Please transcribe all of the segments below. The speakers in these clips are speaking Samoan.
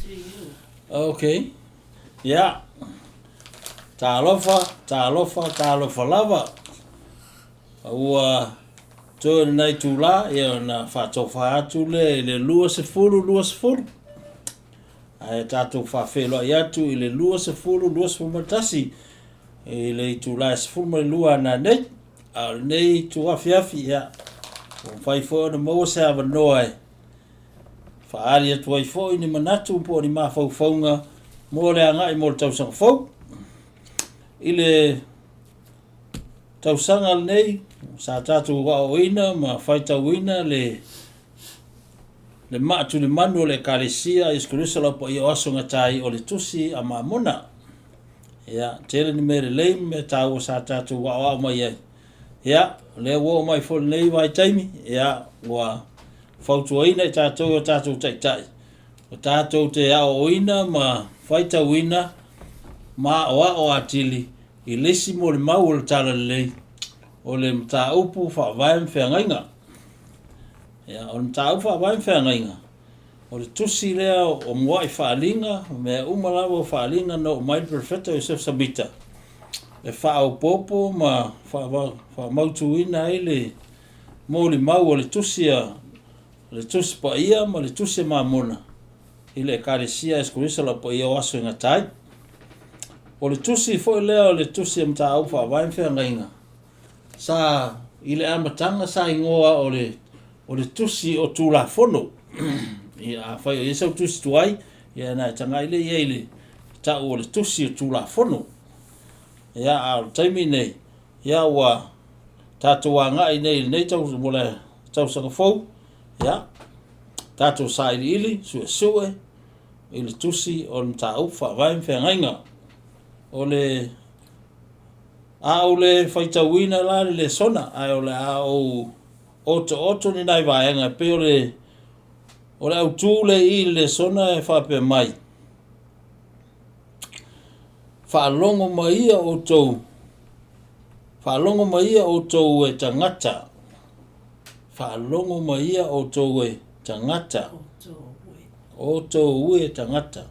to you. Ok. Ia. Talofa, talofa, talofa lava. Ua toe lenei itulā, ia ona faatofa atu lea i le 20 20. Ae tatou faafeiloai atu i le 20 21 i le itulā e 12 a nanei. A o lenei itu afiafi, ia, ua mafai foi ona maua se avanoa e faaali atu ai foi ni manatu po o ni mafaufauga mo le agai mo le tausaga fou. I le tausaga lenei, sa tatou aoaoina ma faitauina le le maa tulimanu o le Ekalesia a Iesu Keriso o Lau Paia o Aso e Gata ai o le Tusi a Mamona. Ia, tele ni mea lelei ma mea taua sa tatou aoao mai ai. Ia, o lea ua oo mai foi i lenei vaitaimi, ia, ua fautuaina i tatou e o tatou taitai, o tatou te aoaoina ma faitauina ma aoao atili i le isi molimau o le Talalelei, o le mataupu faavae ma feagaiga. Ia, o le mataupu faavae ma feagaiga, o le tusi lea o mua'i faaaliga, o mea uma lava o faaaliga na oo mai le Perofeta o Iosefa Samita e faaopoopo ma faamautuina ai le molimau o le tusi a le Tusi Paia ma le Tusi a Mamona i le Ekalesia a Iesu Keriso o Lau Paia o Aso e Gata ai. O le tusi foi lea o le tusi a Mataupu Faavae ma Feagaiga, sa i le amataga sa igoa o le o le tusi o Tulafono. Ia afai o i ai sau tusi tuai, ia ona e tagai lea i ai i le tau o le tusi o Tulafono. Ia a o le taimi nei, ia ua tatou agai nei i lenei tau, mo le tausaga fou, ia tatou sailiili, suesue i le tusi o le mataupu faavae ma feagaiga. O le a ou le faitauina la le lesona, ae o le a ou otooto ni nai vaega e pei o le o le autu lea i i le lesona e faapea mai, Faalogo mai ia outou, faalogo mai ia outou e tagata, faalogo mai ia outou e tagata, outou e tagata.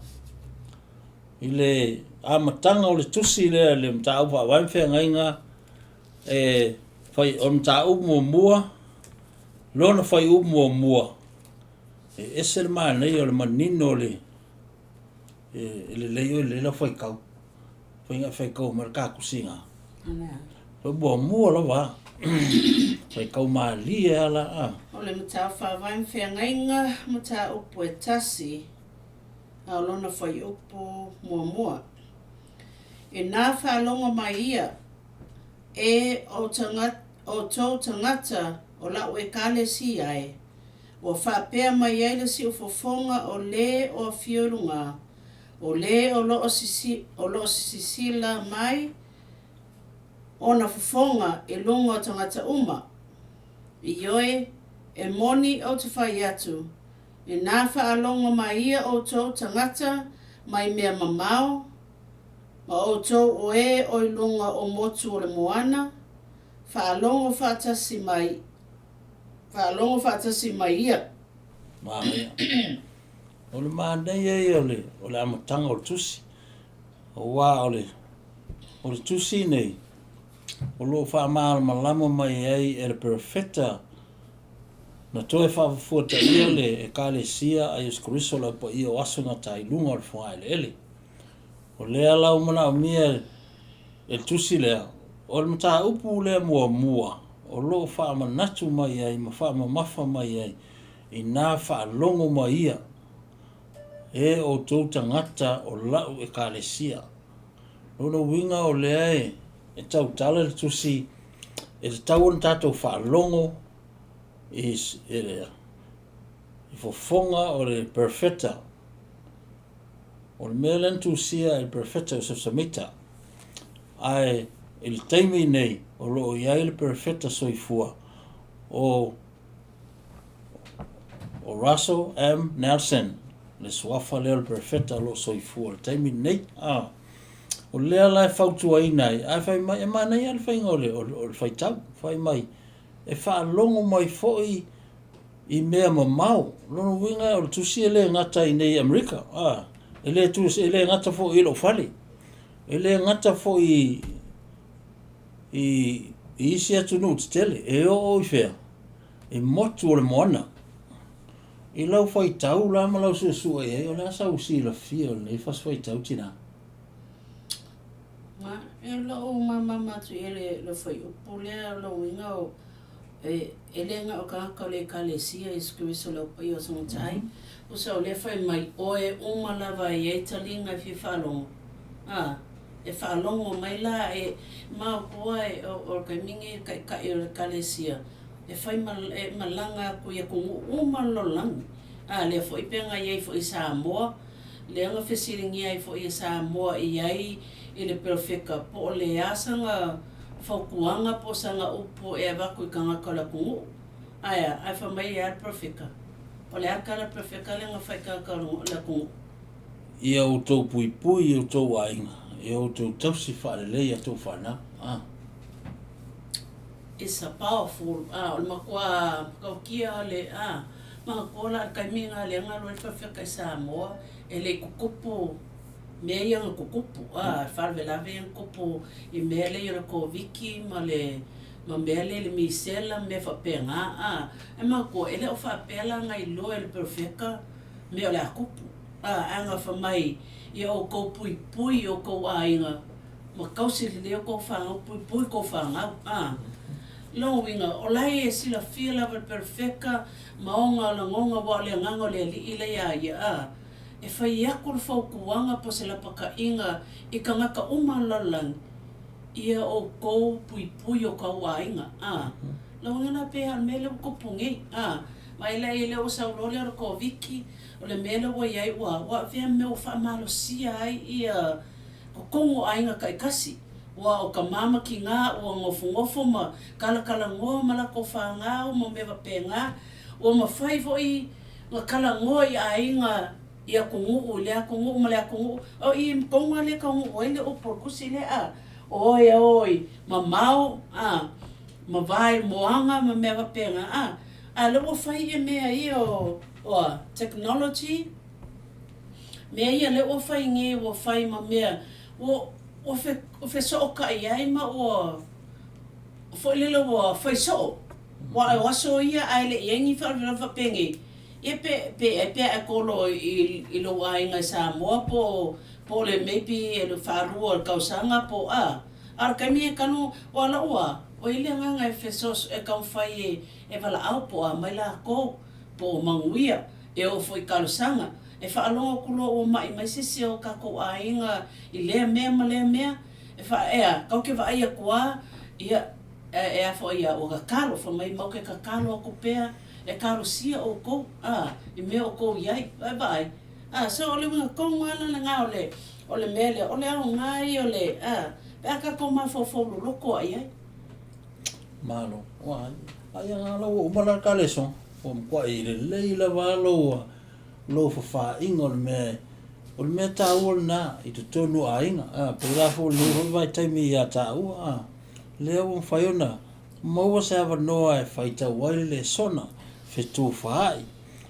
I le amataga o le tusi lea i le mataupu faavae ma feagaiga, e fai, o le mataupu muamua, lona fuaiupu muamua, e ese le manaia o le manino o le E lelei oe lelei lau faitau. Faiga e faitau mai le tatusiga. Fai muamua lava a. Faitau malie a la a. O le mataupu faavae ma feagaiga mataupu e tasi a o lona fuaiupu muamua. Inā faalogo mai ia e outou tagata o la'u Ekalesia e, Ua faapea mai ai le siufofoga o Lē o afio i lugā, o Lē o lo o sisila mai ona fofoga i luga o tagata uma. Ioe, e moni ou te fai atu, inā faalogo mai ia outou tagata mai mea mamao, ma outou o e o i luga o motu o le moana, faalogo faatasi mai Faalogo faatasi mai ia. Manaia. O le manaia ia o le, o le amataga o le tusi. Aua o le, o le tusi nei, o lo o faamalamalama mai ai e le perofeta na toe faafuafuataia le Ekalesia a Iesu Keriso o le Au Paia o Aso e Gata ai i luga o le fogaeleele. O lea la ua manaomia e le tusi lea, o le mataupu lea muamua o lo o faamanatu mai ai ma faamamafa mai ai inā faalogo mai ia e outou tagata o la'u Ekalesia. Lona uiga o lea e tautala le tusi e tatau ona tatou faalogo i fofoga o le perofeta. O le mea lea na tusia e le Perofeta o Iosefa Samita, ae i le taimi nei o lo o i ai le Perofeta soifua o o Russell M. Nelson, le suafa lea o le Perofeta o lo o soifua i le taimi lenei. A, o lea la e fautuaina ai, ae fai mai, e manaia le faiga o le, o le, o le faitau, fai mai, e faalogo mai foi i mea mamao. O lona uiga o le tusi e le gata i inei i Amerika, a, e le tusi, e le gata foi i lou fale, e le gata foi i, i, i isi atunuu tetele, e oo i fea? I motu o le moana. I lau faitau la ma lau suesue i ai, o le a sau silafia o lenei fasi faitau tinā? Ma, e lou māmāma atu i ai le, le fuaiupu lea, o lona uiga o, e, e le na o tagata o le Ekalesia Iesu Keriso o le Au Paia o Aso Gatae, tusa o lea fai mai, o e uma lava e i ai taliga e fia faalogo, a, e faalogo mai la, e maotua e, o, o le taimi lenei le Taitai o le Ekalesia, e fai ma, e malaga atu i atunuu uma o le lalolagi. A lea foi pe na i ai foi i Samoa, lea na fesiligia ai foi e Samoa i ai i le Perofeta po o le a sana fautuaga po o sana upu e avatu i tagata o le atunuu. Ae a? Ae fai mai e a le Perofeta? O le a le tala a le Perofeta lea na fai i tagata o le atunuu? Ia outou puipui i outou aiga, ia outou tausi faalelei i a outou fanau. A. It's a powerful, a, o le matua matautia le, a, manatua la i le taimi lena lea na alu ai le Perofeta i Samoa, e le i tutupu mea ia na tutupu, a, faalavelave ia na tupu i mea lea o le Koviti ma le ma mea lea i le misela ma mea faapena, a. Ae manatua, e le o faapea la na iloa e le Perofeta mea o le a tupu, a, ae na fai mai, ia outou puipui i outou aiga ma tausi lelei outou fanau, puipui tou fanau, a. Lona uiga, o la e silafia lava e le Perofeta ma ona lagona aua o le Agaga o le Alii la ia ia, a. E fai atu le fautuaga po o se lapataiga i tagata uma o le lalolagi, ia outou puipui o tou aiga. A, lau Afioga la pei lava o le mea lea ua tupu nei. A, vaai la i ai lea ua sau loa lea o le Koviti, o le mea lea ua i ai ua, ua avea ma mea ua faamalosia ai ia totonu o aiga taitasi. Aua o tama ma tina ua nofonofo ma talatalanoa ma latou fanau ma mea faapena. Ua mafai foi na talanoa i aiga i atunuu, i lea atunuu ma lea atunuu. O i tonu lava lea e taunuu ai le upu o le tusi lea, a, o e o i mamao, a, ma va i moana ma mea faapena, a. A o lea ua fai mea ia o, o a? Technology, mea ia lea ua fai nei ua fai ma mea ua, ua fesootai ai ma ua, foi lele ua fai soo. Aua o aso ia ae le i ai ni faalavelave faapenei, ia pe, pe ai pe a e kolo i, i lou aiga i Samoa po o, po o le maybe le faalua o le tausaga po o a. A o le taimi e tanu, aua o lou a, ua i ai le agaga e fesoaso, e taumafai e, e valaau po o a mai latou, po o manuia, e oo foi i talosaga. E faalogo atu loa ua mai mai se isi o tatou aiga i lea mea ma lea mea, e faa, e a, tatou te vaai atu lava, ia, E a foi ia, ua tatalo, fai mai matou te tatalo atu pea, e talosia outou, a, i mea o outou i ai, vaai, vaai, a, so o le uiga tonu lava la lena o le, o le mea lea, o le aoga ia o le, a, pe a tatou mafaufau loloto lava i ai. Malo, ua, aia la ua uma la ta lesoga, ua matuai lelei lava lou, lou fafaaiga o le mea o le mea taua lena i totonu o aiga, a, pēlā foi i lenei foi vaitaimi ia taua, a. Lea ua mafai ona maua se avanoa e faitau ai le lesona fetufaai.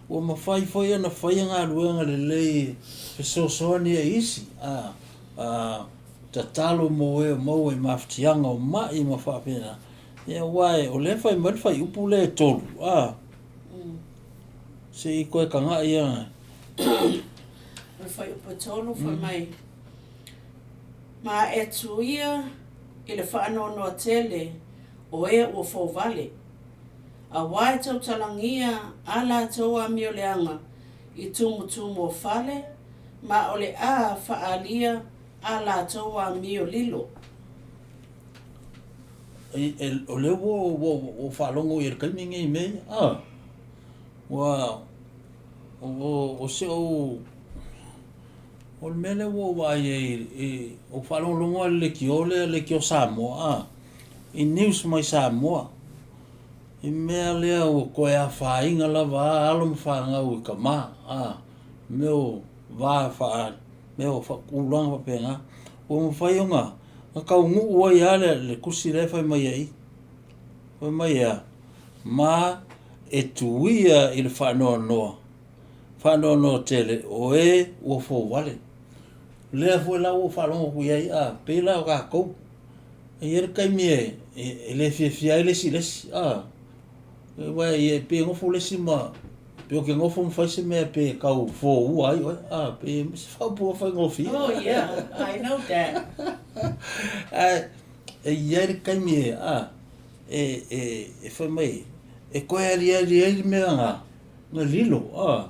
Ua mafai foi ona faia galuega lelei e fesoasoani ai i isi, a, a, tatalo mo e o maua i mafatiaga o maʻi ma faapena. Ia, aua e, o lea e fai mai le fuaiupu lea e tolu, a, se i toe tagaʻi a. O le fuaiupu e tolu, fai mai, Ma e tuia i le faanoanoa tele o e ua fouvale, aua e tautalagia a latou amioleaga i tumutumu o fale, ma o le a faaalia a latou amio lilo. O lea ua ou faalogo i ai i le taimi lenei i mea ia. Ua, o si ou O le mea lea ua ou vaai ai i, ou faalogologo lava i le leitio lea, leitio Samoa, a, i news mai Samoa, i mea lea ua toe afaina lava a alo ma fanau i tama, a, mea o va faa, mea o tulaga faapena, ua mafai ona taunuu ai lava le, le tusi lea e fai mai ai i. Fai mai e a? Ma e tuia i le faanoanoa, faanoanoa tele o e ua fouvale. O lea foi la ua ou faalogo atu i ai, a, pei la o tatou, e i ai le taimi e, e, e le fiafia ai le isi i le isi, a, aua e pei e nofo le isi ma, pe ou te nofo ma fai se mea pe tau foua ai oe, a, pei e se faaupuga faigofie. Oh yeah, I know that. Ae e i ai le taimi e, a, e, e, e fai mai, e toe aliali ai le mea na, na lilo, a.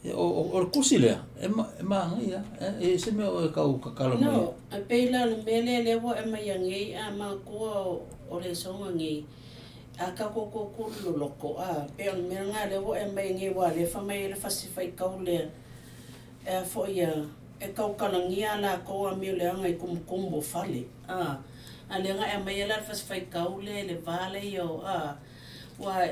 O, o, o le tusi lea, e, ma, e manaia, e, e se mea o e tau tatala mai. No, e pei la o le mea lea lea ua e aumaia nei a manatua o, o le asoga nei, a tatou tutu i le loloto, a, pei o le mea lena lea ua e aumaia nei aua o lea e fai mai ai le fasi faitau lea, e a foi a, e tautalagia a latou amio leaga i tumutumu o fale, a, a o lea na e aumaia la le fasi faitau lea i le va lea o, a, aua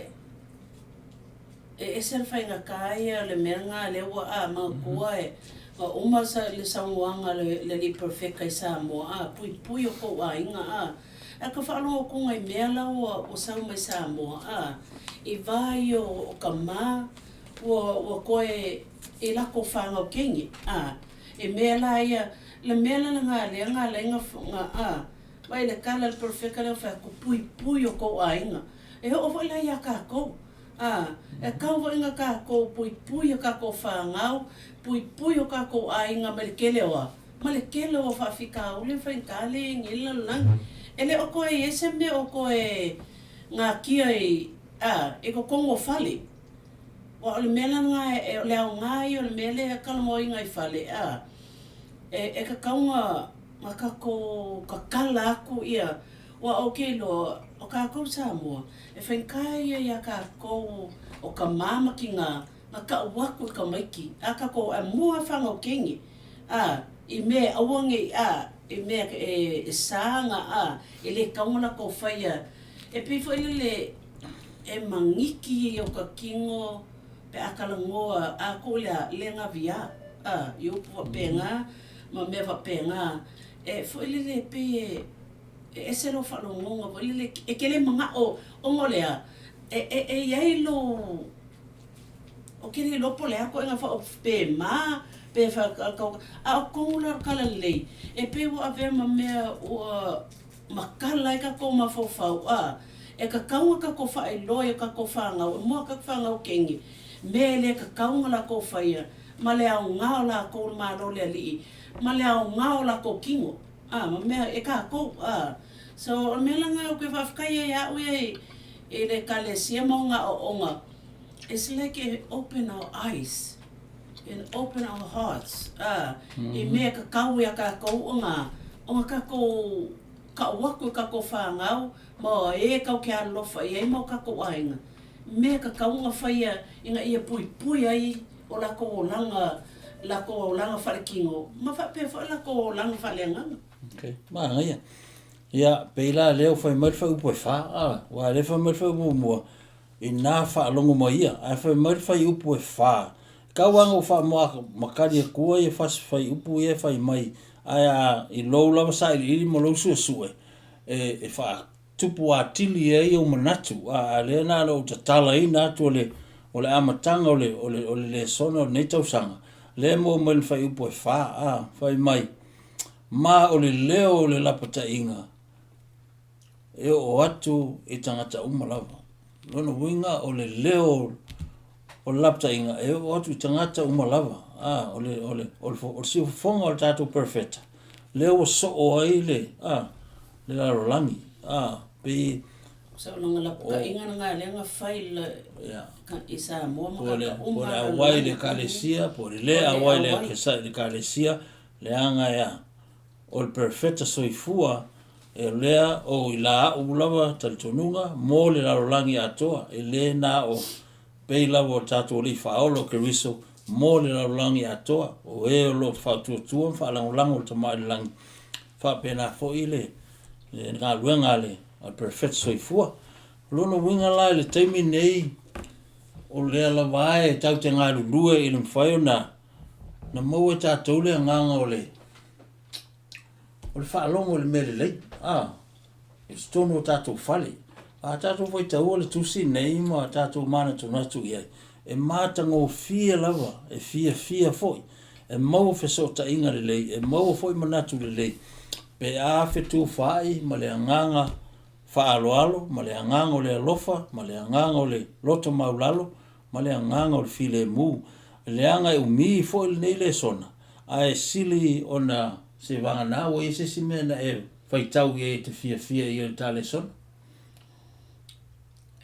e ese le faigata ia o le mea lena lea ua a manatua e ua uma le saunoaga a le alii perofeta i Samoa a puipui o tou aiga a ae ka faalogo atu i mea la ua sau mai Samoa a i va ia o tama ua toe i latou fanau teine a i mea la ia le mea la lena lea na ala ai ona a vaai i le tala a le perofeta lea na fai atu puipui o tou aiga e oo foi la ia tatou A, e tau foi ina tatou puipui a tatou fanau, puipui o tatou aiga mai le tele o a? Ma le tele o faafitauli ma faigata lea e i ai nei le lalolagi. E le o toe i ai se mea o toe natia i, a, i totonu o fale. Aua o le mea la lena, o le aoga ia o le mea lea e talanoaina i fale, a, e tatau ona tatou tatala atu ia, aua ou te iloa, o tatou Samoa, E faigata ia ia tatou o tama ma tina na tau atu i tamaiti a tatou ae mua fanau teine a i mea e aua nei a i mea e sa na a e le tatau ona latou faia e pei foi lele e magiki ia o ta tino pe a talanoa a tuu lea le gavia a i upu faapena ma mea faapena e foi lele e pei e E ese lou faalogoga foi lele, e te le manao ona o le a? E i ai lou, ou te le iloa po o le a ituaiga faaupu pe ma, pe a o totonu la o le talalelei, e pei ua avea ma mea ua matala ai tatou mafaufau, a, e tatau ona tatou faailoa i a tatou fanau, e mua tatou fanau teine, mea e le tatau ona latou faia, ma le aoga o latou i le Malo o le Alii, ma le aoga o latou tino. A, ma mea e tatou, a. So, o le mea la lena ou te faafetai ai ia au ia i le Ekalesia ma ona aoaoga, it's like it open our eyes and open our hearts, a, i mea e tatau ia tatou ona, ona tatou kau atu i tatou fanau ma e tatou te alolofa i ai ma o tatou aiga, mea e tatau ona faia ina ia puipui ai o latou olaga, latou olaga faaletino ma faapea foi latou olaga faaleagaga. Okay, manaia. Ia, pei la lea ua fai mai le fuaiupu e fa, a, aua lea fai mai le fuaiupu muamua, ina faalogo mai ia, ae fai mai le fuaiupu e fa, tau lava ina ou faamuamakali atua ia fasi fuaiupu ia e fai mai, ae a i lou lava sailiili ma lou suesue, e, e faa tupu atili ai ou manatu, a, a lea na ona ou tatalaina atu o le, o le amataga o le, o le, o le lesona o lenei tausaga, lea e maua mai le fuaiupu e fa, a, fai mai, Ma o le leo o le lapataiga e oo atu i tagata uma lava. Lona uiga o le leo o le lapataiga e oo atu i tagata uma lava. A, o le, o le, o le, o le siufofoga o le tatou perofeta, lea ua soo ai le, a, le lalolagi. A, pei... So o lona lapataiga lena lea na fai i, i Samoa ma tagata uma. Po o le auai i le ekalesia, po o le le auai i le ekalesia, leaga e a? O le perofeta soifua, e lea o i la a'u lava talitonuga mo le lalolagi atoa, e le na o pei lava o le tatou Alii Faaola o Keriso mo le lalolagi atoa, o e o lo o faatuatua ma faalagolago i le Tama i le Lagi, faapena foi le galuega a le perofeta soifua. O lona uiga la i le taimi nei, o lea lava e tatou te galulue i le mafai ona maua e tatou le agaga o le o le faalogo i le mea lelei, a, i totonu o tatou fale. A tatou faitaua le tusi nei ma tatou manatunatu i ai, e matagofie lava, e fiafia foi, e maua fesootaiga lelei, e maua foi manatu lelei, pe a fetufaai ma le agaga faaaloalo, ma le agaga o le alofa, ma le agaga o le loto maulalo, ma le agaga o le filemu. Leaga e umi foi lenei lesona, ae sili ona seivagana ua i ai se isi mea na e faitau i ai e te fiafia i ai i le ta lesona.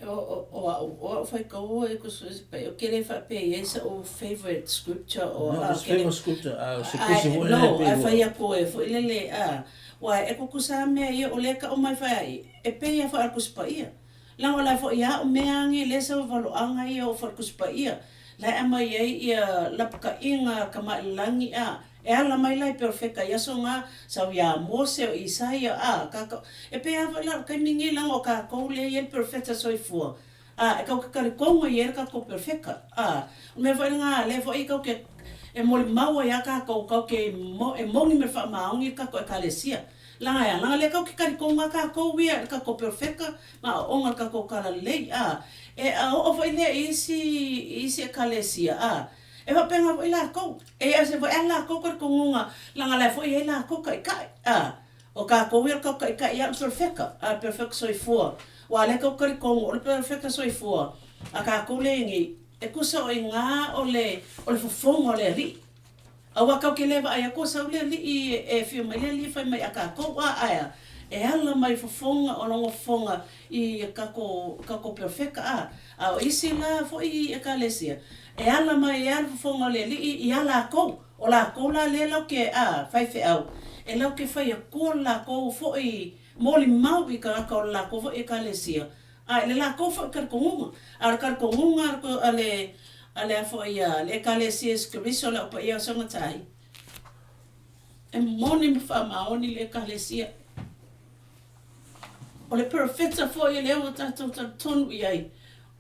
O, o au, o au faitaua e ou te le faapea e i ai sa'u favourite scripture o No, a it's ke le favorite scripture, a o se tusi ae foi no lele pei ae ua fai atu e foi lele a ua e tutusa lava mea ia o lea e tau mai fai e pei lava foi o le Tusi Paia. Leaga o la foi a o mea a nei lea e sau e valoaga ia o fale Tusi Paia la e aumai ai ia lapataiga a Tamailelagi a e ala mai la i perofeta i aso na sau ia Mose o Isaia a tatou e pei a foi la o le taimi nei leaga o tatou lea e i ai le perofeta soifua a e tatou te talitonu e i ai le tatou perofeta a o le mea foi lena lea foi tatou te e molimau ai a tatou tatou te e moni ma le faamaoni le tatou Ekalesia. Leaga e a? Leaga o lea tatou te talitonu lava tatou ia i le tatou perofeta ma aoaoga o le tatou talalelei, a. E a oo foi lea i isi, i isi ekalesia, a, e faapena foi latou. E ese foi lava le latou talitonuga, leaga o la e foi e i ai latou taitai, a. O tatou ia o le tatou taitai lava o le perofeta, a, le perofeta soifua. Aua o lea tatou te talitonu o le perofeta soifua a tatou lea e i ai nei, e tusa o i ina o le, o le fofoga o le Alii. Aua tatou te le vaai atu o sau le Alii e afio mai le Alii e fai mai ia tatou, a ae a? E ala mai fofoga o lona fofoga i tatou tatou perofeta a. A o isi la foi ekalesia, e ala mai lava le fofoga o le Alii ia latou. O latou la lea latou te a, faifeau, e latou te fai atua le latou foi molimau i tagata o le latou foi ekalesia, A i le latou foi talitonuga, a o le talitonuga a le, a le a foi a le Ekalesia Iesu Keriso o le Au Paia o Aso Gatahi, e moni ma faamaoni le Ekalesia. O le perofeta foi lea ua tatou talitonu i ai,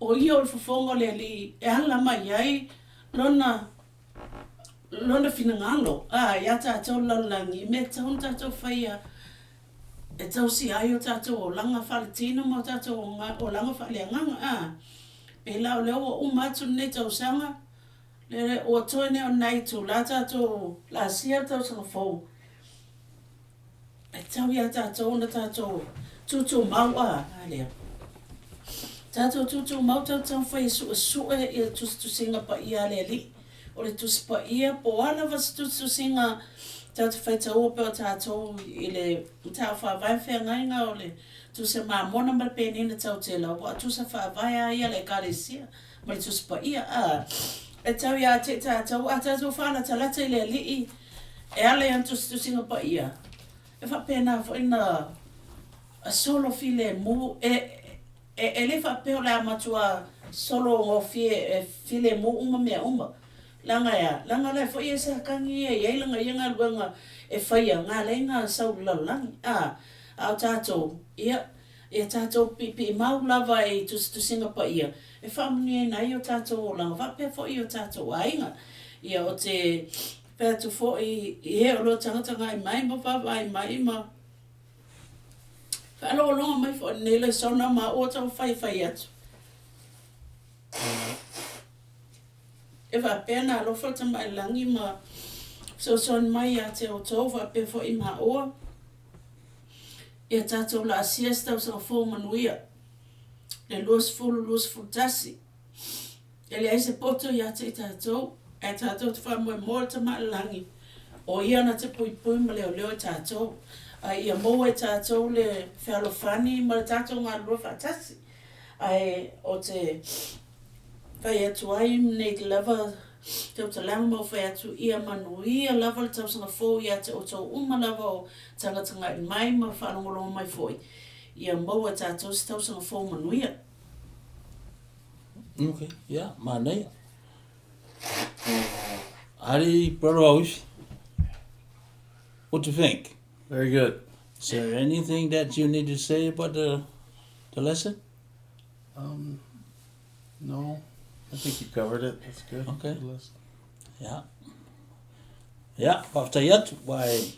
o ia o le fofoga o le Alii e ala mai ai lona lona finagalo, a, ia tatou le lalolagi i mea e tatau ona tatou faia e tausia ai o tatou olaga faaletino ma o tatou olaga faaleagaga. A pēlā o lea ua uma atu lenei tausaga, lea ua toe nei o ni nai itulā tatou laasia le tausaga fou, e tatau ia tatou ona tatou tutumau, a, a lea. Tatou tutumau tatou taumafai e suesue ia tusitusiga paia a le Alii. O le Tusi Paia, po o a lava se tusitusiga tatou te faitaua pea o tatou i le Mataupu Faavae Feagaiga o le Tusi a Mamona ma le Penina Tautela, aua o tusa faavae lava ia a le Ekalesia ma le Tusi Paia. A e tau ia te tatou, a tatou faalatalata i le Alii e ala i ana tusitusiga paia, e faapena foi ona solo filemu, e E le faapea o le a matua solo gofie e filemu uma mea uma. Leaga e a? Leaga o la e foi e Satani ia e i ai lana ia galuega e faia, na ala ai ona sau i le lalolagi. A, a o tatou, ia, ia tatou piipiimau lava i tusitusiga paia e faamanuiaina ai o tatou olaga faapea foi i o tatou aiga. Ia, ou te fai atu foi i e o lo o tagatagai mai ma vaavaai mai ma. Faalogologo mai foi i lenei lesona ma ua taumafai e fai atu. E faapea ona alofa le Tamailagi ma fesoasoani mai ia te outou faapea foi i maua ia tatou laasia se tausaga fou manuia le 2021. E leai se poto ia te i tatou, ae tatou te faamoemoe i le Tama a le Lagi, o Ia na te puipui ma leoleo i tatou, a ia maua e tatou le fealofani ma le tatou galulue faatasi. Ae ou te fai atu ai nei lava tautalaga ma ou fai atu, ia manuia lava le tausaga fou ia te outou uma lava o tagatagai mai ma faalogologo mai foi, ia maua e tatou se tausaga fou manuia. Ok, yeah, manaia. Ari, Brother Auifi, what do you think? Very good. Is there anything that you need to say about the, the lesson? No, I think you covered it. That's good. Okay. Good lesson. Yeah. Yeah, faafetai atu, aua e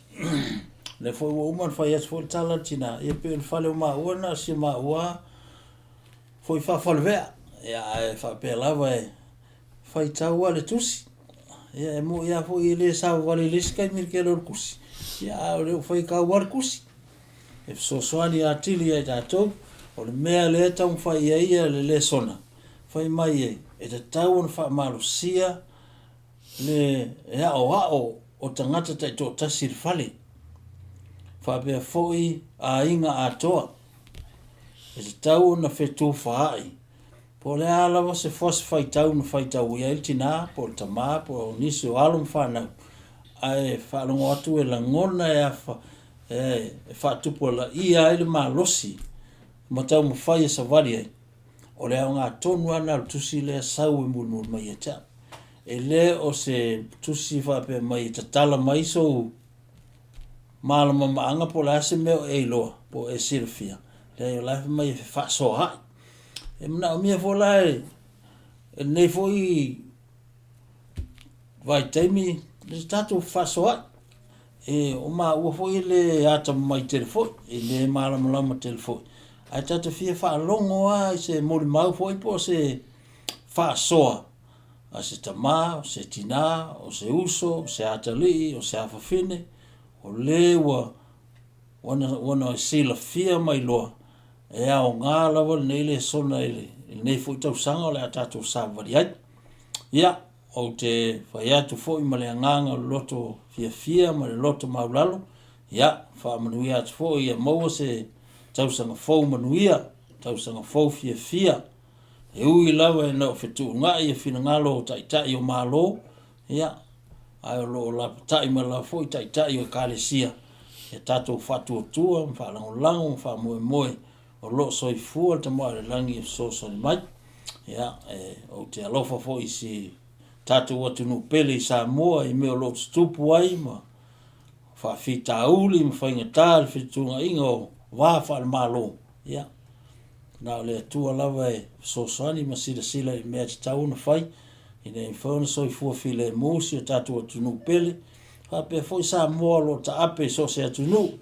lea foi ua uma ona fai atu foi le tala a le tina, ia pei o le fale o maua na o si maua foi faafalevea, ia ae faapea lava e faitau lava le tusi. Ia e moi lava foi e le savavali i le isi taimi i le tele o le tusi, ia ae o lea ua faitau lava le tusi. E fesoasoani atili ia i tatou, o le mea lea e taumafai i ai ia le lesona, fai mai e, e tatau ona faamalosia le aoao o tagata taitoatasi i le fale, faapea foi aiga atoa. E tatau ona fetufaai, po o le a lava se fasi faitau na faitauia ai le tina po o le tama po o nisi o alo ma fanau, ae faalogo atu e lagona e afa, e faatupulaia ai le malosi ma taumafai e savali ai, o le aoga tonu lava lena o le tusi lea sau e mulimuli mai ia te au. E le o se tusi faapea mai e tatala mai sou malamalamaaga po o le a se mea o e iloa po o e silafia, leai o la e fai mai e fefaasoaai. E manaomia foi la e lenei foi vaitaimi le tatou fefaasoaai. E, o maua foi e le atamamai tele foi, e le malamalama tele foi, ae ta te fia faalogo lava i se molimau foi po o se faasoa a se tama, o se tina, o se uso, o se atalii, o se afafine, o le ua ua na silafia ma iloa e aoga lava lenei lesona i lenei foi tausaga o le a tatou savavali ai. Ia, ou te fai atu foi ma le agaga o le loto fiafia ma le loto maulalo, ia, faamanuia atu foi ia maua se tausaga fou manuia, tausaga fou fiafia. E ui lava ina o fetuunai finagalo o taitai o Malo, ia, ae o lo o lapatai mai lava foi taitai o ekalesia, ia tatou faatuatua ma faalagolago ma faamoemoe o lo o soifua le Tama oi le Lagi e fesoasoani mai. Ia, e, ou te alofa foi i si tatou atunuu pele i Samoa i mea o lo o tutupu ai ma faafitauli ma faigata le fetuunaiga o va faale-Malo, ia, na o le Atua lava e fesoasoani ma silasila i mea e tatau ona fai, ina ia mafai ona soifua filemu si o tatou atunuu pele, faapea foi Samoa o lo o taape i so o se atunuu,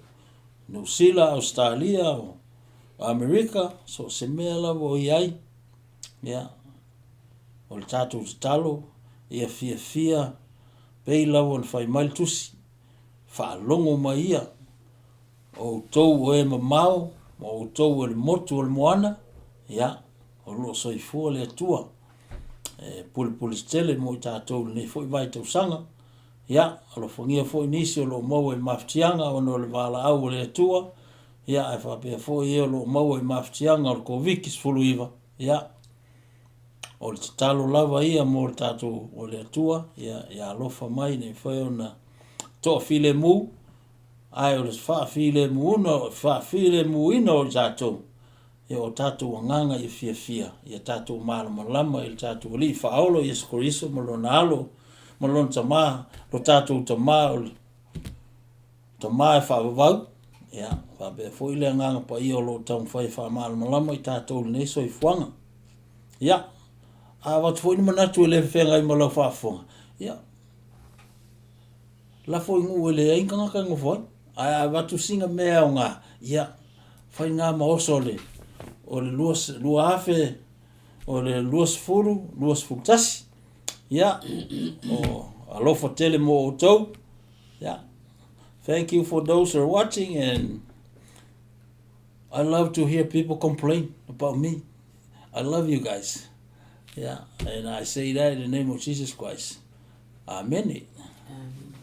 Niu Sila, Ausetalia, o Amerika, so o se mea lava o i ai, ia, o le tatou tatalo, ia fiafia, pei lava ona fai mai le tusi, faalogo mai ia, o outou o e mamao, ma outou o le motu o le moana, ia, o lo o soifua le Atua e pulepule tetele mo i tatou i lenei foi vaitausaga. Ia, alofagia foi nisi o lo o maua i mafatiaga ona o le valaau a le Atua, ia, ae faapea foi e o lo o maua i mafatiaga o le Koviti-19, ia, o le tatalo lava ia mo le tatou o le Atua, ia, ia alofa mai ina ia mafai ona toafilemu, ae o le faafilemuina o i tatou, ia o tatou agaga ia fiafia, ia tatou malamalama i le tatou Alii Faaola Iesu Keriso ma Lona Alo ma Lona Tama, lo tatou Tama o le Tama e faavavau, ia, faapea foi le Agaga Paia o lo o taumafai e faamalamalama i tatou i lenei soifuaga. Ia, a avatu foi ni manatu e le feagai ma lau faafofoga, ia, lafo i nuu e leai ni tagata e nofo ai, ae a avatu sina mea e aoga, ia, fai na ma oso o le o le 2000 o le 20 21. Ia, o alofa tele mo outou. Yeah. Thank you for those who are watching, and I love to hear people complain about me. I love you guys. Yeah, and I say that in the name of Jesus Christ. Amen. Amen.